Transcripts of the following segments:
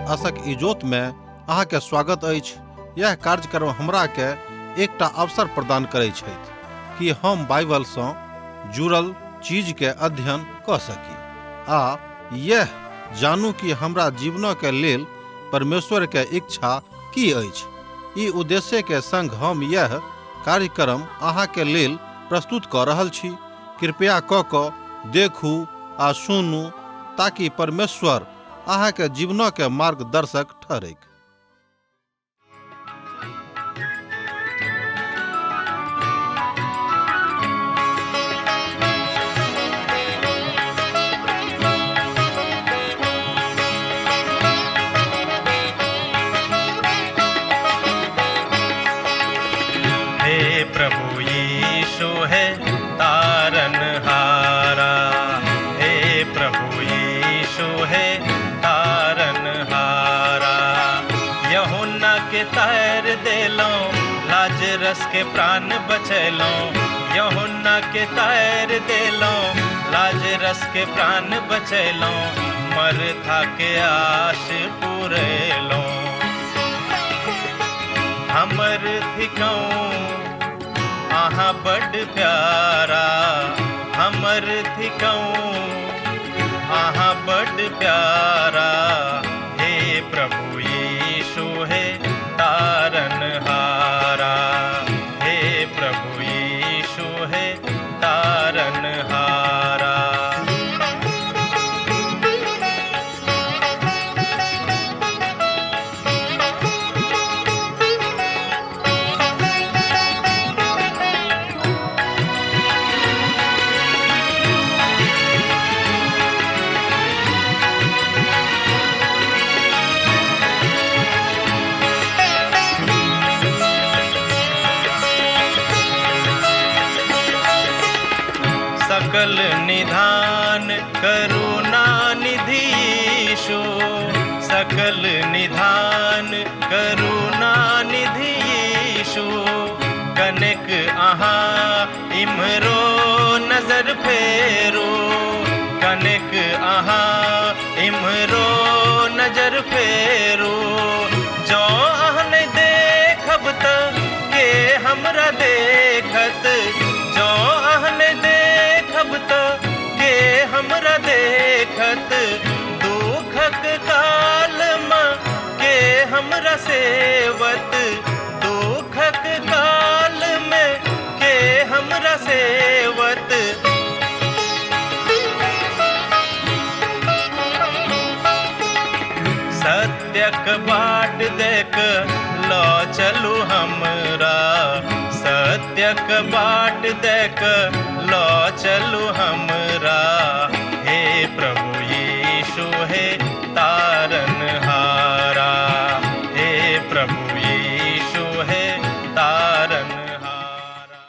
आशक इजोत में अहाँ के स्वागत अछि। यह कार्यक्रम हमरा के एकटा अवसर प्रदान करै छथि कि हम बाइबल सँ जुड़ल चीज के अध्ययन कऽ सकी आ यह जानू कि हमरा जीवन के लेल परमेश्वर के इच्छा की अछि। ई उद्देश्य के संग हम यह कार्यक्रम अहाँ के लेल प्रस्तुत कऽ रहल छी। कृपया कऽ कऽ देखू आ सुनू ताकि परमेश्वर अहाँ के जीवन के मार्गदर्शक ठहरैक। हे प्रभु यीशु हे तारन हारा, हे प्रभु यीशु हे तारन हारा। यहुन्ना के तार देलौं, लाजरस के प्राण बचैलौं। यहुन्ना के तार देलौं, लाजरस के प्राण बचैलौं। मरथा के आश पुरेलौं। हमर थिकौं अहाँ बड प्यारा, हमर थिकौं अहाँ बड प्यारा। हे प्रभु यीशु हे तारन हारा, हे प्रभु यीशु हे तारन हारा। सकल निधान करुणा निधि यीशु, सकल निधान करुणा निधि यीशु। कनेक अहाँ इम्हरो नजर फेरू, कनेक अहाँ इम्हरो नजर फेरू। जँ अहाँ नहि देखब त के हमरा देखत, जँ अहाँ नहि देखब त के हमरा देखत। दुखक काल मे के हमरा सेवत, दुखक काल मे के हमरा सेवत। सत्यक बाट देख ल चलू हमरा, सत्यक बाट देख ल चलू हमरा। हे प्रभु यीशु हे तारन हारा, हे प्रभु यीशु हे तारन हारा।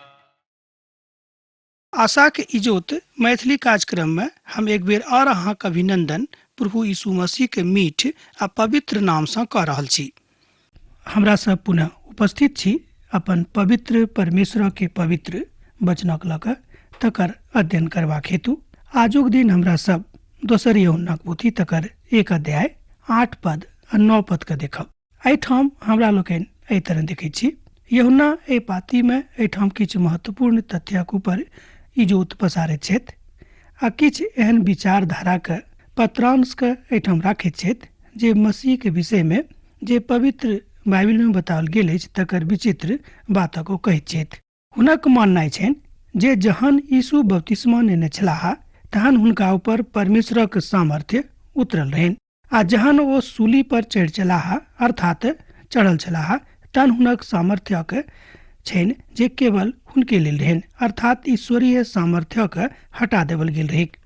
आशाक इजोत मैथिली कार्यक्रम में हम एक बेर और अहाँक अभिनंदन प्रभु यीशु मसीह के मीठ आ पवित्र नाम सँ कऽ रहल छी। हमरा सब पुनः उपस्थित छी अपन पवित्र परमेश्वर के पवित्र वचनक लऽ कऽ तकर अध्ययन करबाक हेतु। आजुक दिन हमरा सब दोसर यूहन्नाक पोथी तकर 1 अध्याय 8 पद आ 9 पद के देखब। एहिठाम हमरा लोकनि एहि तरह देखै छी, यूहन्ना एहि पाती में एहिठाम किछु महत्वपूर्ण तथ्यक ऊपर इजोत पसारैत छथि आ किछु एहन विचारधाराक पत्रांश के एहिठाम राखैत छथि जे मसीह के विषय में जे पवित्र बाइबिल में बताओल गेल अछि तकर विचित्र बातक ओ कहैत छथि। हुनक माननाइ छनि जे जहन यीशु बपतिस्मा नेने छलाह तहन हुनका ऊपर परमेश्वरक सामर्थ्य उतरल रहनि आ जहन ओ सूली पर चढ़ि छलाह अर्थात चढ़ल छलाह तहन हुनक सामर्थ्यक छनि जे केवल हुनके लेल रहनि, अर्थात ईश्वरीय सामर्थ्यक हटा देवल गेल रहैक।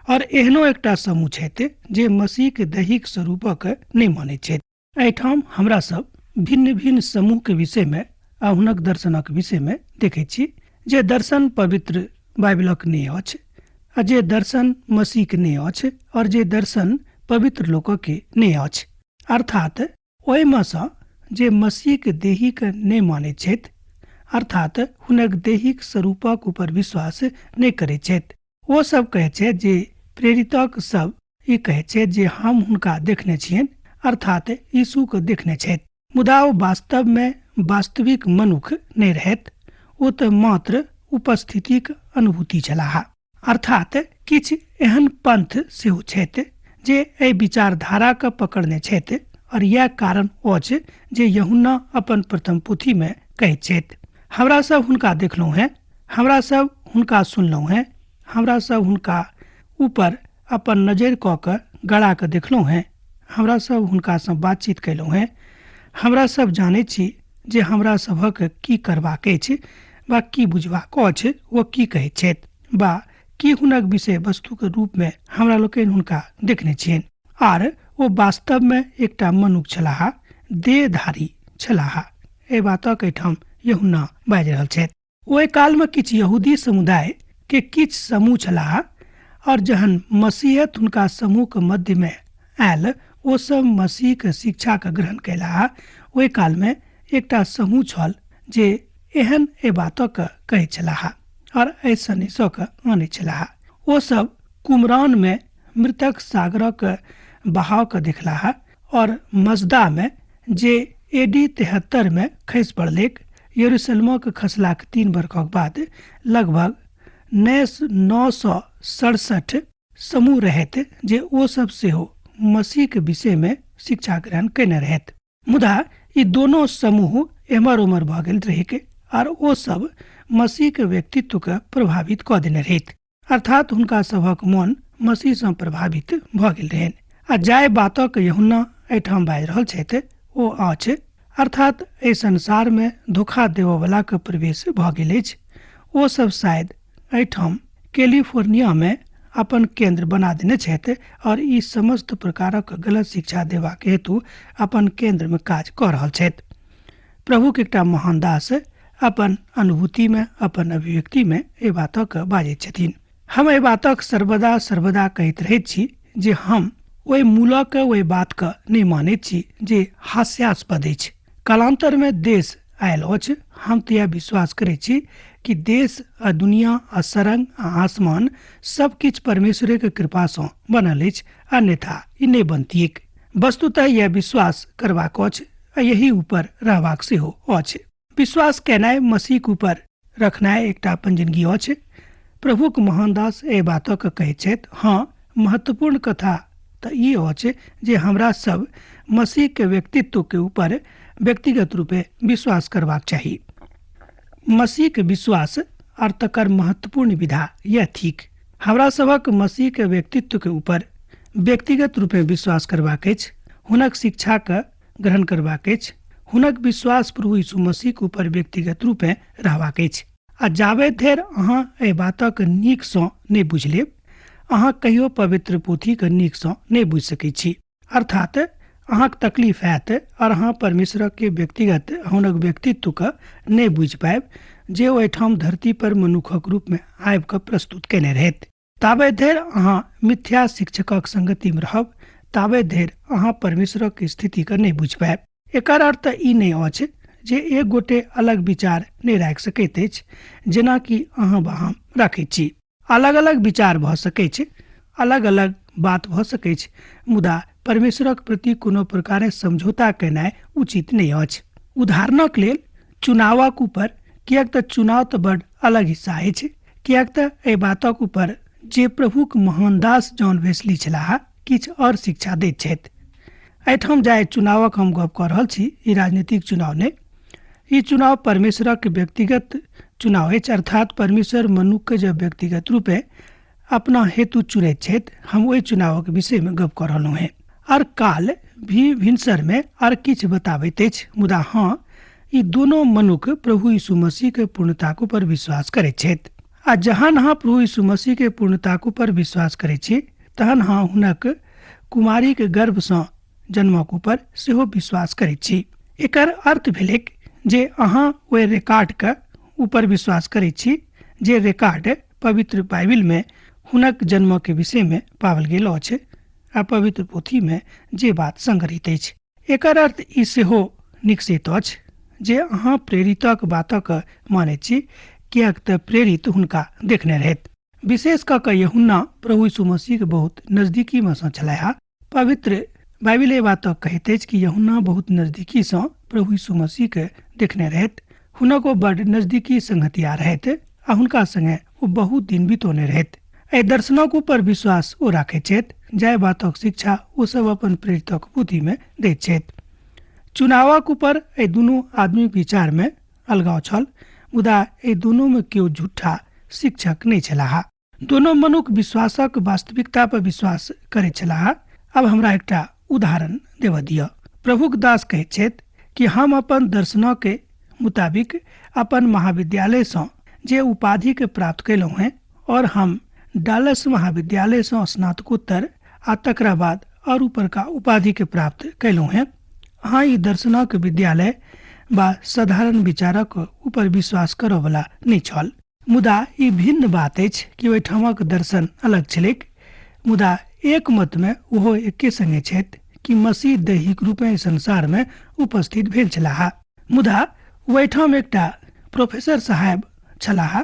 और एहनो एकटा समूह छथि जे मसीह के दैहिक स्वरूपक नहि मानैत छथि। एहिठाम हमरा सब भिन्न भिन्न समूह के विषय में आ हुनक दर्शनक विषय में देखैत छी जे दर्शन पवित्र बाइबलक नहि अछि आ जे दर्शन मसीह के नहि अछि और जे दर्शन पवित्र लोकक के नहि अछि। अर्थात ओहिमे सँ जे मसीह के देहिक नहि मानैत छथि, अर्थात हुनक दैहिक स्वरूपक ऊपर विश्वास नहि करैत छथि, ओ सब कहैत छथि जे प्रेरितक सब ई कहैत छथि जे हम हुनका देखने छियनि अर्थात यीशुके देखने छथि, मुदा ओ वास्तवमे वास्तविक मनुख नहि रहथि, ओ तऽ मात्र उपस्थितिक अनुभूति छलाह। अर्थात किछु एहन पंथ सेहो छथि जे एहि विचारधाराके पकड़ने छथि और इएह कारण अछि जे यूहन्ना अपन प्रथम पोथीमे कहैत छथि, हमरा सब हुनका देखलहुँ हेँ, हमरा सब हुनका सुनलहुँ हेँ, हमरा सब हुनका ऊपर अपन नजरि कऽ कऽ गड़ा कऽ देखलहुँ हेँ, हमरा सब हुनकासँ बातचीत कयलहुँ हेँ, हमरा सब जानैत छी जे हमरा सभक की करबाक अछि वा की बुझबाक अछि, ओ की कहैत छथि वा की हुनक विषय वस्तुक रूपमे हमरा लोकनि हुनका देखने छियनि। आर ओ वास्तवमे एकटा मनुख छलाह, देहधारी छलाह। एहि बातक एहिठाम यूहन्ना बाजि रहल छथि। ओहि कालमे किछु यहूदी समुदाय के किछु समूह छलाह और जहन मसीहत हुनका समूहके मध्यमे आयल, ओ सब मसीहके शिक्षाके ग्रहण कयलाह। ओहि कालमे एकटा समूह छल जे एहन एहि बातके कहैत छलाह और एहि सनेसके आनैत छलाह। ओ सब कुमरानमे मृतक सागरक बहावके देखलाह और मजदामे जे एडी 73 में खसि पड़लैक, यरूशलेमक खसलाक 3 बरखक बाद लगभग 967 समूह रहैत जे ओ सब सेहो मसीहके विषयमे शिक्षा ग्रहण कयने रहैत। मुदा ई दोनो समूह एम्हर ओम्हर भऽ गेल रहैक आर ओ सब मसीहके व्यक्तित्वके प्रभावित कऽ देने रहैत, अर्थात हुनका सभक मन मसीहसँ प्रभावित भऽ गेल रहनि। आ जाहि बातक यूहन्ना एहिठाम बाजि रहल छथि ओ अछि, अर्थात एहि संसारमे धोखा देबऽवलाके प्रवेश भऽ गेल अछि। ओ सब शायद एहिठाम कैलिफोर्नियामे अपन केंद्र बना देने छथि और ई समस्त प्रकारक गलत शिक्षा देबाक हेतु अपन केंद्रमे काज कऽ रहल छथि। प्रभुक एकटा महान दास अपन अनुभूतिमे, अपन अभिव्यक्तिमे एहि बातक बाजैत छथिन। हम एहि बातक सर्वदा सर्वदा कहैत रहैत छी जे हम ओहि मूलक ओहि बातके नहि मानैत छी जे हास्यास्पद अछि। कालान्तरमे देश आयल अछि, हम तऽ इएह विश्वास करैत छी कि देश आ दुनिया आ सरंग आ आसमान सब किछु परमेश्वरेके कृपासँ बनल अछि, अन्यथा ई नहि बनतिऐक। वस्तुतः यह विश्वास करबाक अछि आ यही ऊपर रहबाक सेहो अछि। विश्वास केनाइ मसीहक ऊपर रखनाइ एकटा अपन जिंदगी अछि। प्रभुक महान दास एहि बातक कहैत छथि, हाँ, महत्वपूर्ण कथा तऽ ई अछि जे हमरा सब मसीह के व्यक्तित्व के ऊपर व्यक्तिगत रूपे विश्वास करबाक चाही। मसीह के विश्वास और तकर महत्वपूर्ण विधा यह थिक। हमरा सभक मसीह के व्यक्तित्व के ऊपर व्यक्तिगत रूपे विश्वास करबाक अछि, हुनक शिक्षा के ग्रहण करबाक अछि, हुनक विश्वास प्रभु यीशु मसीह के ऊपर व्यक्तिगत रूपे रहबाक अछि। आ जाबे धरि अहाँ एहि बातक नीकसँ नहि बुझि लेब, अहाँ कहियो पवित्र पोथीके नीकसँ नहि बुझि सकै छी। अर्थात अहाँके तकलीफ हैत और अहाँ परमेश्वरके व्यक्तिगत हुनक व्यक्तित्वके नहि बुझि पायब जे ओहिठाम धरती पर मनुखक रूपमे आबि कऽ प्रस्तुत कयने रहथि। ताबे धरि अहाँ मिथ्या शिक्षकक संगतिमे रहब, ताबे धरि अहाँ परमेश्वरक स्थितिके नहि बुझि पायब। एकर अर्थ ई नहि अछि जे एक गोटे अलग विचार नहि राखि सकैत अछि जेनाकि अहाँ वा हम राखैत छी। अलग अलग विचार भऽ सकैछ, अलग अलग बात भऽ सकैछ, मुदा परमेश्वरक प्रति कोनो प्रकारे समझौता केनाइ उचित नहि अछि। उदाहरणक लेल चुनावक ऊपर, किएक तऽ चुनाव तऽ बड अलग हिस्सा अछि, किएक तऽ एहि बातक ऊपर जे प्रभुक महान दास जॉन वेस्ली छलाह किछु आओर शिक्षा दैत छथि। एहिठाम जाहि चुनावक हम गप कऽ रहल छी ई राजनीतिक चुनाव नहि, ई चुनाव परमेश्वरक व्यक्तिगत चुनाव अछि। अर्थात परमेश्वर मनुखके जब व्यक्तिगत रूपे अपना हेतु चुनैत छथि, हम ओहि चुनावक विषयमे गप कऽ रहलहुँ हेँ। आर काल भी भिनसरमे आर किछु बताबैत अछि, मुदा हाँ, ई दोनो मनुख प्रभु यीशु मसीहके पूर्णताक ऊपर विश्वास करैत छथि। आ जहन अहाँ प्रभु यीशु मसीहके पूर्णताक ऊपर विश्वास करैत छी तहन अहाँ हुनक कुमारीके गर्भसँ जन्मक ऊपर सेहो विश्वास करैत छी। एकर अर्थ भेलैक जे अहाँ ओहि रिकॉर्डके ऊपर विश्वास करैत छी जे रिकॉर्ड पवित्र बाइबिलमे हुनक जन्मके विषयमे पाओल गेल अछि आ पवित्र पोथीमे जे बात संग्रहित अछि। एकर अर्थ ई सेहो निकसैत अछि जे अहाँ प्रेरितक बातक मानैत छी, किएक तऽ प्रेरित हुनका देखने रहथि। विशेष कऽ कऽ यूहन्ना प्रभु यीशु मसीहके बहुत नजदीकीमे सँ छलाह। पवित्र बाइबिल एहि बातक कहैत अछि कि यूहन्ना बहुत नजदीकीसँ प्रभु यीशु मसीहके देखने रहथि। हुनक ओ बड नजदीकी संगतिया रहथि आ हुनका संगे ओ बहुत दिन बितौने रहथि। एहि दर्शनक ऊपर विश्वास ओ राखैत छथि, जाहि बातक शिक्षा ओ सब अपन प्रेरितक पोथीमे दैत छथि। चुनावक ऊपर एहि दुनू आदमीक विचारमे अलगाव छल, मुदा एहि दुनूमे केओ झूठा शिक्षक नहि छलाह। दोनो मनुख विश्वासक वास्तविकता पर विश्वास करैत छलाह। अब हमरा एकटा उदाहरण देबऽ दिअ। प्रभुक दास कहैत छथि कि हम अपन दर्शनके मुताबिक अपन महाविद्यालयसँ जे उपाधिके प्राप्त कयलहुँ हेँ और हम डालस महाविद्यालयसँ स्नातकोत्तर आ तकरा बाद और ऊपरका उपाधिके प्राप्त कयलहुँ हेँ। अहाँ ई दर्शनक विद्यालय बा साधारण विचारक ऊपर विश्वास करऽवला नहि छल, मुदा ई भिन्न बात अछि कि ओहिठामक दर्शन अलग छलैक, मुदा एक मतमे ओहो एके संगे छथि कि मसीह दैहिक रूपेँ संसारमे उपस्थित भेल छलाह। मुदा ओहिठाम एकटा प्रोफेसर साहेब छलाह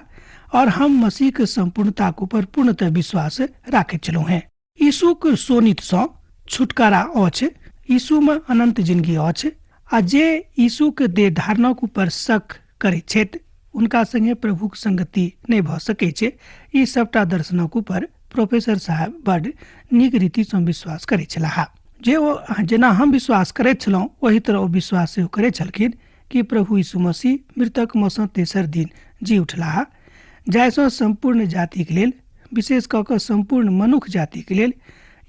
और हम मसीहके सम्पूर्णताक ऊपर पूर्णतः विश्वास राखैत छलहुँ हेँ। यीशुक शोणितसँ छुटकारा अछि, यीशुमे अनन्त जिनगी अछि आ जे यीशुक देह धारणक ऊपर शक करैत छथि हुनका संगे प्रभुक संगति नहि भऽ सकै छै। ई सबटा दर्शनक ऊपर प्रोफेसर साहेब बड नीक रीतिसँ विश्वास करैत छलाह। जे ओ जेना हम विश्वास करैत छलहुँ ओही तरह ओ विश्वास सेहो करैत छलखिन कि प्रभु यीशु मसीह मृतक सँ तेसर दिन जी उठलाह, जाहिसँ सम्पूर्ण जातिक लेल, विशेष कऽ कऽ सम्पूर्ण मनुख जातिक लेल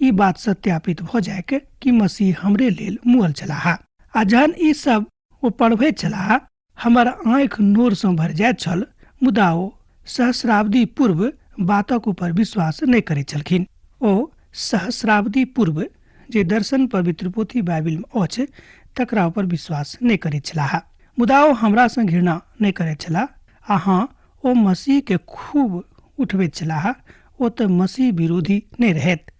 ई बात सत्यापित भऽ जाइक कि मसीह हमरे लेल मुअल छलाह। आ जहन ई सब ओ पढ़बैत छलाह, हमर आँखि नोरसँ भरि जाइत छल, मुदा ओ सहस्राब्दी पूर्व बातक ऊपर विश्वास नहि करैत छलखिन। ओ सहस्राब्दी पूर्व जे दर्शन पवित्र पोथी बाइबिलमे अछि तकरा ऊपर विश्वास नहि करैत छलाह। मुदा ओ हमरासँ घृणा नहि करैत छलाह आ हँ, ओ मसीहके खूब उठबैत छलाह। ओ तऽ मसीह विरोधी नहि रहथि।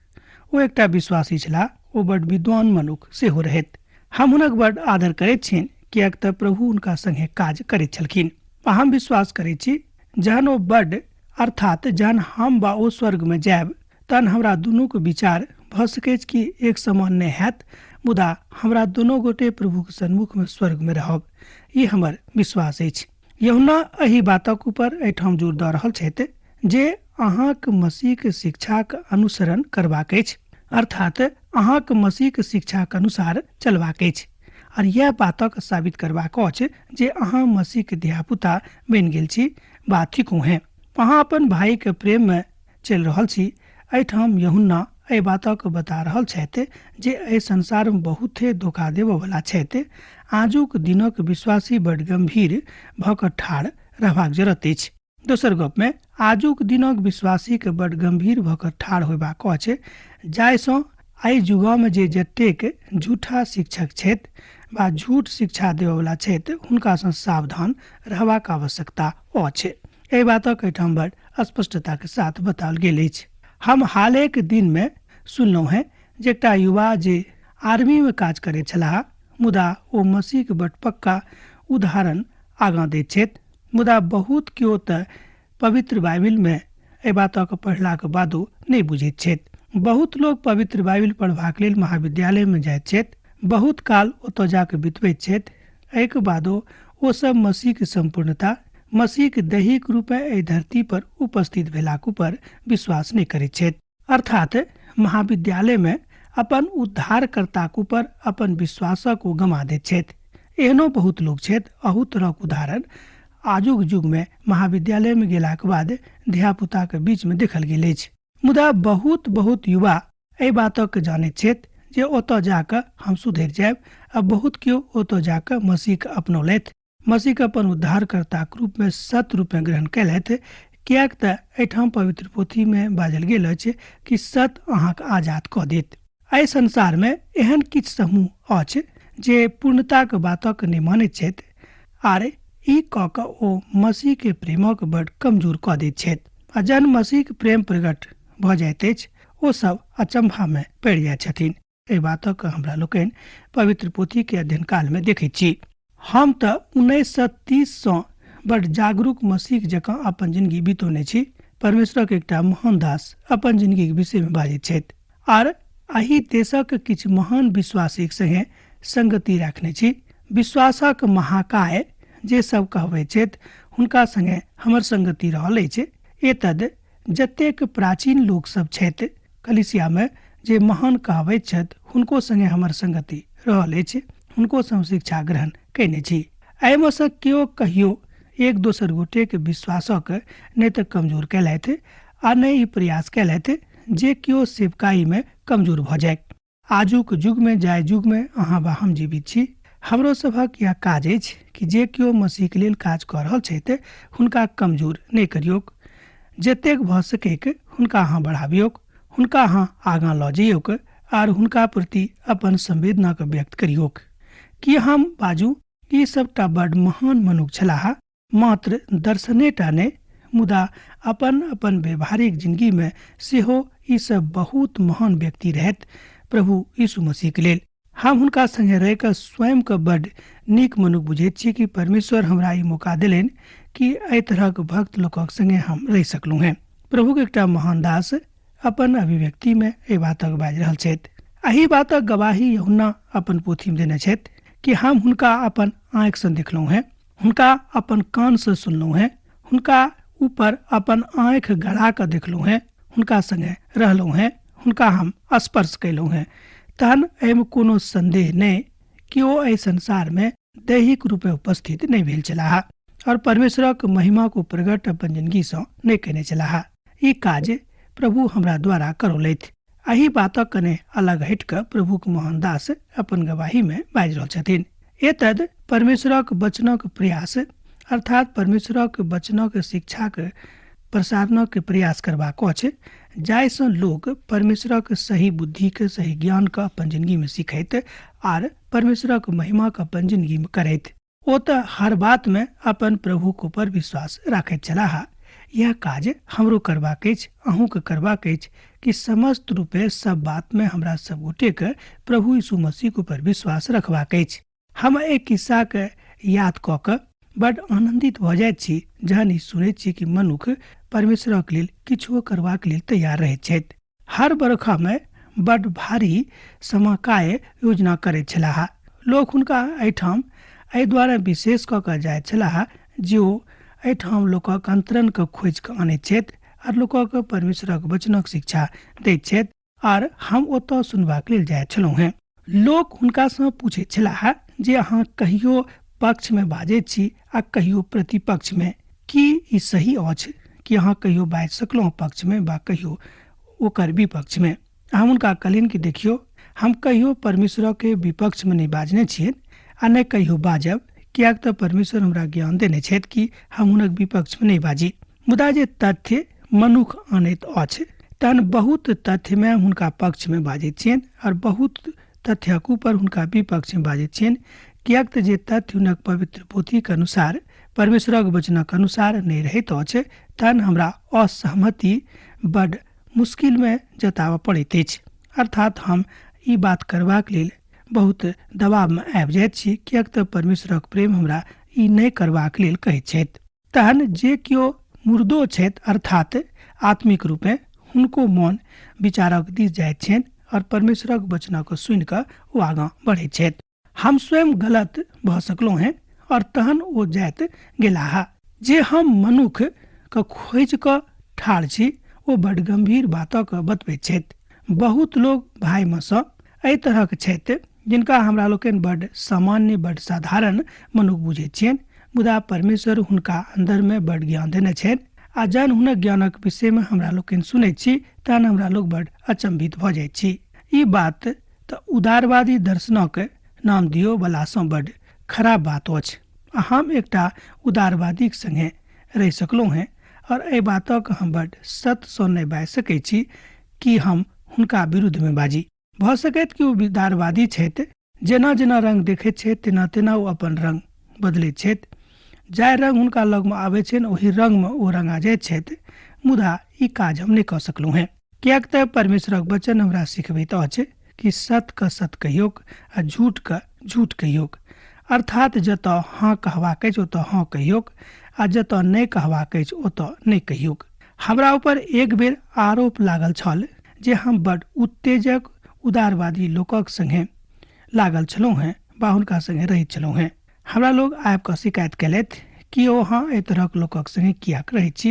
ओ एकटा विश्वासी छलाह। ओ बड विद्वान मनुख सेहो रहथि। हम हुनक बड आदर करैत छियनि, किएक तऽ प्रभु हुनका संगे काज करैत छलखिन। आ हम विश्वास करैत छी जहन ओ बड, अर्थात जहन हम वा ओ स्वर्गमे जायब, तहन हमरा दुनूक विचार भऽ सकैछ कि एक समान नहि हैत, मुदा हमरा दुनू गोटे प्रभुक सन्मुखमे स्वर्गमे रहब, ई हमर विश्वास अछि। यूहन्ना एहि बातक ऊपर एहिठाम जोर दऽ रहल छथि जे अहाँक मसीहक शिक्षाक अनुसरण करबाक अछि, अर्थात अहाँक मसीहक शिक्षाक अनुसार चलबाक अछि, और यह बातक साबित करबाक अछि जे अहाँ मसीहक धियापुता बनि गेल छी बा थिकहुँ हेँ। अहाँ अपन भाइक प्रेममे चलि रहल छी। एहिठाम यूहन्ना एहि बातक बता रहल छथि जे एहि संसारमे बहुते धोखा देबऽवला छथि। आजुक दिनक विश्वासी बड गम्भीर भऽ कऽ ठाढ़ रहबाक जरूरत अछि। दोसर गपमे आजुक दिनक विश्वासीके बड गम्भीर भऽ कऽ ठाढ़ होयबाक अछि, जाहिसँ एहि युगमे जे जतेक झूठा शिक्षक छथि वा झूठ शिक्षा देबऽवला छथि हुनकासँ सावधान रहबाक आवश्यकता अछि। एहि बातक एहिठाम बड स्पष्टताके साथ बताओल गेल अछि। हम हालेक दिनमे सुनलहुँ हेँ जे एकटा युवा जे आर्मीमे काज करैत छलाह, मुदा ओ मसीहके बड पक्का उदाहरण आगाँ दैत छथि, मुदा बहुत केओ तऽ पवित्र बाइबिलमे एहि बातक पढ़लाक बादो नहि बुझैत छथि। बहुत लोक पवित्र बाइबिल पढ़बाक लेल महाविद्यालयमे जाइत छथि, बहुत काल ओतऽ जाकऽ बितबैत छथि, एहिके बादो ओ सब मसीहक सम्पूर्णता, मसीहक दैहिक रूपेँ एहि धरती पर उपस्थित भेलाक ऊपर विश्वास नहि करैत छथि। अर्थात महाविद्यालयमे अपन उद्धारकर्ताक ऊपर अपन विश्वासक ओ गमा दैत छथि। एहनो बहुत लोक छथि। अहू तरहक उदाहरण आजुक युगमे महाविद्यालयमे गेलाक बाद धियापुताक बीचमे देखल गेल अछि। मुदा बहुत बहुत युवा एहि बातक जानैत छथि जे ओतऽ जाकऽ हम सुधरि जायब, आ बहुत केओ ओतऽ जाकऽ मसीहके अपनौलथि, मसीहके अपन उद्धारकर्ताक रूपमे सत्य रूपमे ग्रहण कयलथि, किएक तऽ एहिठाम पवित्र पोथीमे बाजल गेल अछि कि सत्य अहाँके आजाद कऽ देत। एहि संसारमे एहन किछु समूह अछि जे पूर्णताक बातक नहि मानैत छथि, आर ई कऽ कऽ ओ मसीहके प्रेमक बड कमजोर कऽ दैत छथि, आ जहन मसीहके प्रेम प्रकट भऽ जाइत अछि ओ सब अचम्भामे पड़ि जाइत छथिन। एहि बातक हमरा लोकनि पवित्र पोथीके अध्ययन कालमे देखैत छी। हम तऽ 1930 सँ बड जागरूक मसीह जकाँ अपन जिनगी बितौने छी। परमेश्वरक एकटा महान दास अपन जिनगीक विषयमे बाजैत छथि, आर एहि देशक किछु महान विश्वासीक संगे संगति राखने छी। विश्वासक महाकाय जे सब कहबै छथि हुनका संगे हमर संगति रहल अछि। एतद जतेक प्राचीन लोक सब छथि कलिसियामे जे महान कहबैत छथि हुनको संगे हमर संगति रहल अछि, हुनको सँ शिक्षा ग्रहण कयने छी। एहिमे सँ केओ कहियो एक दोसर गोटेके विश्वासक नहि तऽ कमजोर कयलथि आ नहि ई प्रयास कयलथि जे केओ सेवकाईमे कमजोर भऽ जाय। आजुक युगमे, जाहि युगमे अहाँ वा हम जीवित छी, हमरो सभक यह काज अछि कि जे केओ मसीहके लेल काज कऽ रहल छथि हुनका कमजोर नहि करियौक। जतेक भऽ सकैक हुनका अहाँ बढ़ाबियौक, हुनका अहाँ आगाँ लऽ जइयौक आर हुनका प्रति अपन संवेदनाके व्यक्त करियौक। कि हम बाजू ई सबटा बड महान मनुख छलाह, मात्र दर्शनेटा नहि मुदा अपन अपन व्यवहारिक जिंदगी में सेहो ई सब बहुत महान व्यक्ति रहत प्रभु यीशु मसीह के लेल। हम हुनका संगे रहि कऽ स्वयं के बड नीक मनुख बुझैत छी कि परमेश्वर हमरा ई मौका देलनि कि एहि तरहक भक्त लोकक संगे हम रहि सकलहुँ हेँ। प्रभुक एकटा महान दास अपन अभिव्यक्ति में एहि बातक बाजि रहल छथि। एहि बातक गवाही यूहन्ना अपन पोथी में देने छथि कि हम हुनका अपन आँखिसँ देखलहुँ हेँ, हुनका अपन कानसँ सुनलहुँ हेँ, हुनका ऊपर अपन आँखि गड़ा कऽ देखलहुँ हेँ, हुनका संगे रहलहुँ हेँ, हुनका हम स्पर्श कयलहुँ हेँ। तहन एहिमे कोनो संदेह नहि कि ओ एहि संसारमे दैहिक रूपे उपस्थित नहि भेल छलाह और परमेश्वरक महिमा को प्रकट अपन जिंदगीसँ नहि कयने छलाह। ई काज प्रभु हमरा द्वारा करौलथि। एहि बातक कने अलग हटि कऽ प्रभुक महान दास अपन गवाहीमे बाजि रहल छथिन। एतद परमेश्वरक वचनक प्रयास अर्थात परमेश्वरक वचनक शिक्षाक प्रसारणक प्रयास करबाक अछि, जाहिसँ लोक परमेश्वरक सही बुद्धिके सही ज्ञानके अपन जिंदगीमे सीखैत आर परमेश्वरक महिमाके अपन जिंदगीमे करैत। ओ तऽ हर बातमे अपन प्रभुक ऊपर विश्वास राखैत छलाह। यह काज हमरो करबाक अछि, अहूँके करबाक अछि कि समस्त रूपे सब बातमे हमरा सब गोटेके प्रभु यीशु मसीहके ऊपर विश्वास रखबाक अछि। हम एहि किस्साके याद कऽ कऽ बड आनन्दित भऽ जाइत छी जहन ई सुनैत छी कि मनुख परमेश्वरक लेल किछुओ करबाक लेल तैयार रहैत छथि। हर बरखामे बड भारी समाकाय योजना करैत छलाह। लोक हुनका एहिठाम एहि दुआरे विशेष कऽ कऽ जाइत छलाह जे ओ एहिठाम लोकक अंतरनके खोजि कऽ अनैत छथि आर लोकक परमेश्वरक वचनक शिक्षा दैत छथि आर हम ओतऽ सुनबाक लेल जाइत छलहुँ हेँ। लोक हुनकासँ पूछैत छलाह जे अहाँ कहियो पक्षमे बाजैत छी आ कहियो प्रतिपक्षमे, की ई सही अछि कि अहाँ कहियो बाजि सकलहुँ पक्षमे वा कहियो ओकर विपक्षमे? हम हुनका कहलियनि कि देखियौ, हम कहियो परमेश्वरके विपक्षमे नहि बाजने छियनि आ नहि कहियो बाजब, किएक तऽ परमेश्वर हमरा ज्ञान देने छथि कि हम हुनक विपक्षमे नहि बाजी। मुदा जे तथ्य मनुख आनैत अछि तहन बहुत तथ्यमे हुनका पक्षमे बाजैत छियनि और बहुत तथ्यक ऊपर हुनका विपक्षमे बाजैत छियनि, किएक तऽ जे तथ्य हुनक पवित्र पोथीक अनुसार परमेश्वरक वचनक अनुसार नहि रहैत अछि तहन हमरा असहमति बड मुश्किलमे जताबऽ पड़ैत अछि। अर्थात हम ई बात करबाक लेल बहुत दबावमे आबि जाइत छी, किएक तऽ परमेश्वरक प्रेम हमरा ई नहि करबाक लेल कहैत छथि। तहन जे केओ मुर्दो छथि अर्थात आत्मिक रूपे हुनको मन विचारक दिस जाइत छनि और परमेश्वरक वचनक सुनि कऽ ओ आगाँ बढ़ैत छथि। हम स्वयं गलत भऽ सकलहुँ हेँ और तहन ओ जाइत गेलाह। जे हम मनुख के खोजि कऽ ठाढ़ छी ओ बड गंभीर बातक बतबैत छथि। बहुत लोग भाईमे सँ एहि तरहक छथि जिनका हमरा लोकनि बड सामान्य बड साधारण मनुख बुझैत छियनि, मुदा परमेश्वर हुनका अन्दरमे बड ज्ञान देने छनि आ जहन हुनक ज्ञानक विषयमे हमरा लोकनि सुनैत छी तहन हमरा लोक बड अचंभित भऽ जाइत छी। ई बात तऽ उदारवादी दर्शनक नाम दियो वलासँ बड खराब बात अछि आ हम एकटा उदारवादीक संगे रहि सकलहुँ हेँ और एहि बातक हम बड सत्यसँ नहि बाजि सकैत छी कि हम हुनका विरुद्धमे बाजी। भऽ सकैत कि ओ उदारवादी छथि, जेना जेना रंग देखैत छथि तेना तेना ओ अपन रंग बदलैत छथि। जाहि रंग हुनका लगमे आबैत छनि ओहि रंगमे ओ रंगा जाइत छथि, मुदा ई काज हम नहि कऽ सकलहुँ हेँ, किएक तऽ परमेश्वरक वचन हमरा सिखबैत अछि कि सत्यके सत्य कहियौक आ झूठके झूठ कहियौक। अर्थात जतऽ हँ कहबाक अछि ओतऽ हँ कहियौक आ जतऽ नहि कहबाक अछि ओतऽ नहि कहियौक। हमरा ऊपर एक बेर आरोप लागल छल जे हम बड उत्तेजक उदारवादी लोकक संगे लागल छलहुँ हेँ बा हुनका संगे रहैत छलहुँ हेँ। हमरा लोग आबि कऽ शिकायत केलथि कि ओ अहाँ एहि तरहक लोकक संगे किएक रहैत छी,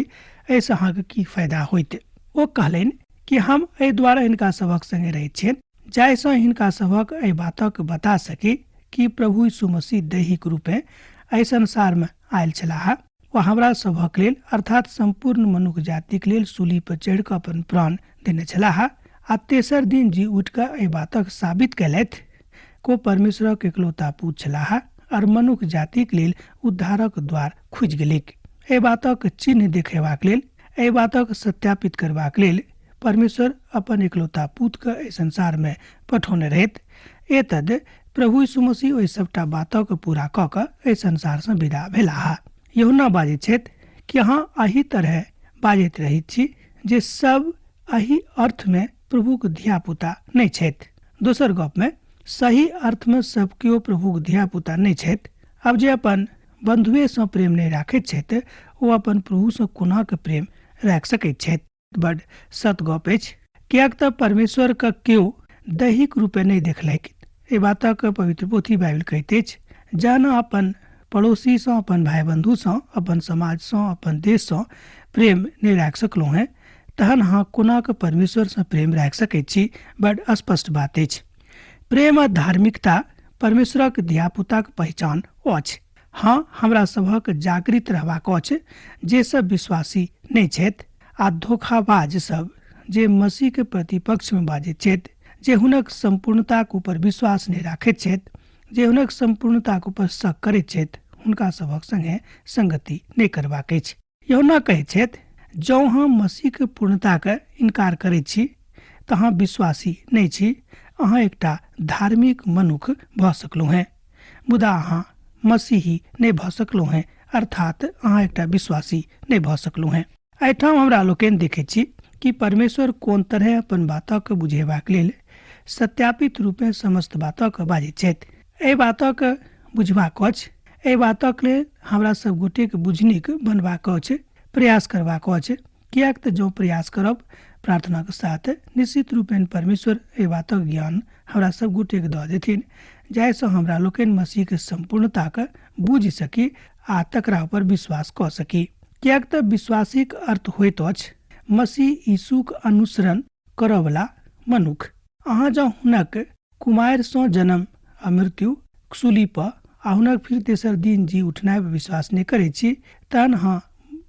एहिसँ अहाँके की फायदा होइत। ओ कहलनि कि हम एहि दुआरे हिनका सभक संगे रहैत छियनि जाहिसँ हिनका सभक एहि बातक बता सकी कि प्रभु यीशु मसीह दैहिक रूपेँ एहि संसारमे आयल छलाह ओ हमरा सभक लेल अर्थात सम्पूर्ण मनुख जातिक लेल सूली पर चढ़ि कऽ अपन प्राण देने छलाह आ तेसर दिन जी उठि कऽ एहि बातक साबित कयलथि को परमेश्वरक एकलौता पुत छलाह और मनुख जातिक लेल उद्धारक द्वार खुजि गेलैक। एहि बातक चिन्ह देखेबाक लेल, एहि बातक सत्यापित करबाक लेल परमेश्वर अपन एकलौता पुतके एहि संसारमे पठौने रहथि। एतद प्रभु यीशु मसीह ओहि सभटा बातक पूरा कऽ कऽ एहि संसारसँ विदा भेलाह। यूहन्ना बाजैत छथि कि अहाँ एहि तरहे बाजैत रहैत छी जे सब एहि अर्थमे प्रभुक धियापुता नहि छथि। दोसर गपमे सही अर्थमे सब केओ प्रभुक धियापुता नहि छथि। आब जे अपन बन्धुएसँ प्रेम नहि राखैत छथि ओ अपन प्रभुसँ कोना कऽ प्रेम राखि सकैत छथि। बड सत गप अछि, किएक तऽ परमेश्वरके केओ दैहिक रूपे नहि देखलक। एहि बातक पवित्र पोथी बाइबिल कहैत अछि, जहन अपन पड़ोसीसँ, अपन भाइ बन्धुसँ, अपन समाजसँ, अपन देशसँ प्रेम नहि राखि सकलहुँ हेँ तहन अहाँ कोना कऽ परमेश्वरसँ प्रेम राखि सकैत छी। बड स्पष्ट बात अछि। प्रेम आ धार्मिकता परमेश्वरक धियापुताक पहिचान अछि। हँ, हमरा सभक जागृत रहबाक अछि जे सब विश्वासी नहि छथि आ धोखाबाज सब जे मसीहके प्रतिपक्षमे बाजैत छथि, जे हुनक सम्पूर्णताक ऊपर विश्वास नहि राखैत छथि, जे हुनक सम्पूर्णताक ऊपर शक करैत छथि, हुनका सभक संगे संगति नहि करबाक अछि। यूहन्ना कहैत छथि, जँ हम मसीहके पूर्णताके इनकार करैत छी तऽ अहाँ विश्वासी नहि छी, अहाँ एकटा धार्मिक मनुख भऽ सकलहुँ हेँ, मुदा अहाँ मसीही नहि भऽ सकलहुँ हेँ, अर्थात अहाँ एकटा विश्वासी नहि भऽ सकलहुँ हेँ। एहिठाम हमरा लोकनि देखैत छी कि परमेश्वर कोन तरहे अपन बातक बुझेबाक लेल सत्यापित रूपेँ समस्त बातक बाजैत छथि। एहि बातक बुझबाक अछि, एहि बातक लेल हमरा सब गोटेक बुझनिक बनबाक अछि, प्रयास करबाक अछि, किएक तऽ जँ प्रयास करब प्रार्थनाक साथ निश्चित रूपेण परमेश्वर एहि बातक ज्ञान हमरा सब गोटेक दऽ देथिन, जाहिसँ हमरा लोकनि मसीहके सम्पूर्णताक बुझि सकी आ तकरा ऊपर विश्वास कऽ सकी। किएक तऽ विश्वासीक अर्थ होइत अछि मसीह यीशुक अनुसरण करऽवला मनुख। अहाँ जँ हुनक कुमारिसँ जन्म आ मृत्यु, सूली पर आ हुनक फिर तेसर दिन जी उठनाइ पर विश्वास नहि करैत छी, तहन अहाँ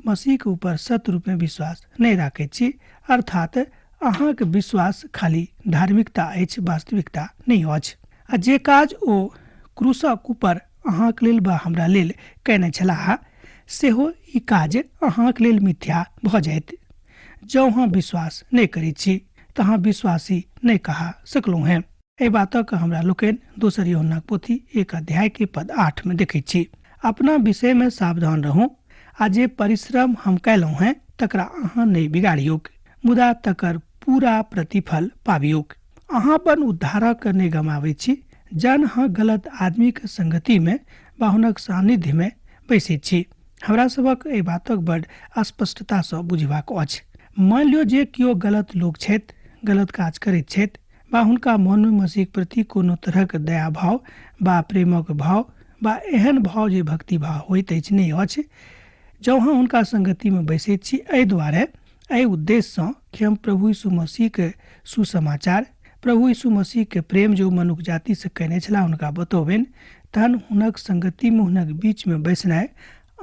मसीहके ऊपर सत्य रूपमे विश्वास नहि राखैत छी, अर्थात अहाँक विश्वास खाली धार्मिकता अछि, वास्तविकता नहि अछि। आ जे काज ओ क्रूसक ऊपर अहाँक लेल वा हमरा लेल कयने छलाह, सेहो ई काज अहाँक लेल मिथ्या भऽ जायत। जँ अहाँ विश्वास नहि करैत छी तऽ अहाँ विश्वासी नहि कहा सकलहुँ हेँ। एहि बातक हमरा लोकनि दोसर यूहन्नाक पोथी 1 अध्याय के पद 8 में देखैत छी। अपना विषय में सावधान रहू आ जे परिश्रम हम कयलहुँ हेँ तकरा अहाँ नहि बिगाड़ियौक, मुदा तकर पूरा प्रतिफल पाबियौक। अहाँ अपन उद्धारक नहि गमाबैत छी जहन अहाँ गलत आदमीक संगति में वा हुनक सान्निध्य में बैसैत छी। हमरा सभक एहि बातक बड स्पष्टतासँ बुझबाक अछि। मानि लियौ जे केओ गलत लोक छथि, गलत काज करैत छथि वा हुनका मनमे मसीहक प्रति कोनो तरहक दया भाव वा प्रेमक भाव वा एहन भाव जे भक्ति भाव होइत अछि नहि अछि। जँ अहाँ हुनका संगतिमे बैसैत छी एहि दुआरे, एहि उद्देश्यसँ कि हम प्रभु यीशु मसीहके सुसमाचार, प्रभु यीशु मसीहके प्रेम जे ओ मनुख जातिसँ कयने छलाह हुनका बतौबनि, तहन हुनक संगतिमे हुनक बीचमे बैसनाइ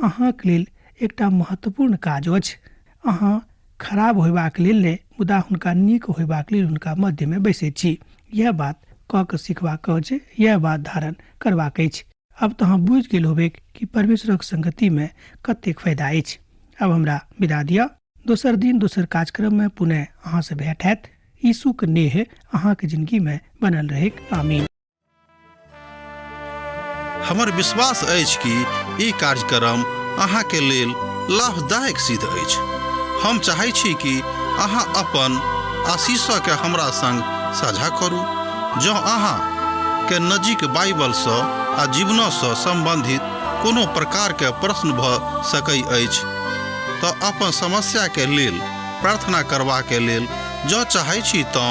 अहाँक लेल एकटा महत्वपूर्ण काज अछि। अहाँ खराब होयबाक लेल नहि, मुदा हुनका नीक होयबाक लेल हुनका मध्यमे बैसैत छी। इएह बात कऽ कऽ सिखबाक अछि, इएह बात धारण करबाक अछि। अब तऽ अहाँ बुझि गेल होबेक कि परमेश्वरक संगतिमे कतेक फायदा अछि। अब हमरा विदा दिअ। दोसर दिन दोसर कार्यक्रममे पुनः अहाँसँ भेंट हैत। यीशुक नेह अहाँके जिंदगीमे बनल रहैक। आमीन। हमर विश्वास अछि कि ई कार्यक्रम अहाँके लेल लाभदायक सिद्ध अछि। हम चाहै छी कि अहाँ अपन आशीषके हमरा संग साझा करू। जँ अहाँ के नजीक बाइबलसँ आ जीवनसँ सम्बन्धित कोनो प्रकारके प्रश्न भऽ सकै अछि तऽ अपन समस्याके लेल प्रार्थना करबाके लेल जँ चाहै छी तँ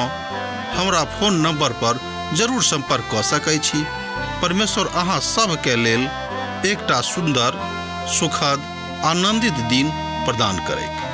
हमरा फोन नंबर पर जरूर संपर्क कऽ सकै छी। परमेश्वर अहाँ सबके लेल एकटा सुन्दर, सुखद, आनंदित दिन प्रदान करैक।